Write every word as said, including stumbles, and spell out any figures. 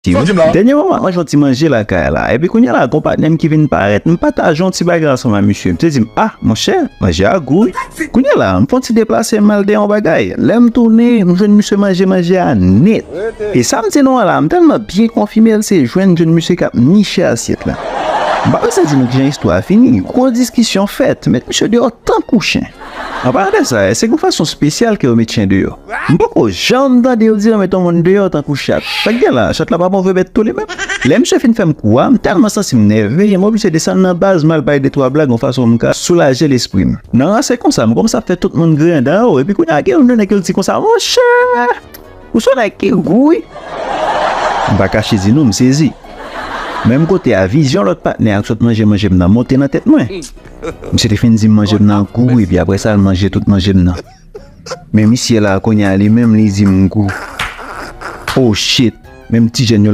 Dènye moman, mwen jwenn ti manje lakay la. Epi kounye a la, gon patnè m ki vin parèt, m pataje yon ti bagay ansanm ak misye. Misye di m, ah, monchè, manje a gou wi. Kounye a la, m fè yon ti deplase m al dèyè yon bagay. Lè m tounen, m jwenn misye manje manje a nèt. E sa m di nou an la, m tèlman byen konfime l, se jwenn jwenn misye k ap niche asyèt la. M pa bezwen di nou kijan istwa a fini. Gwo diskisyon fèt, met misye deyò tankou chen. An palan de sa, se yon fason espesyal ke yo met chen deyò. M poko janm tande yo di yo met yon moun deyò tankou chat. Sa k gen la, chat la pa move bèt tou li menm. Lè misye fin fè m kou a, m tèlman santi m nève, m oblije desann nan baz, m al bay de twa blag yon fason m ka soulaje lespri m. Nan ranse konsa, m kòmanse ap fè tout moun griyen andan yo, epi kounye a gen youn nan nèg yo di konsa, monchè, ou se yon nèg ki gou wi. M pa kache di nou, m sezi. Menm kote a, vizyon lòt patnè a k sot manje manje m nan monte nan tèt mwen. Misye te fin di m manje m nan gou, epi apre sa, l manje tout manje m nan. Men misye la, kounye a, li menm, li di m gou. Oh shit! Menm ti jèn yo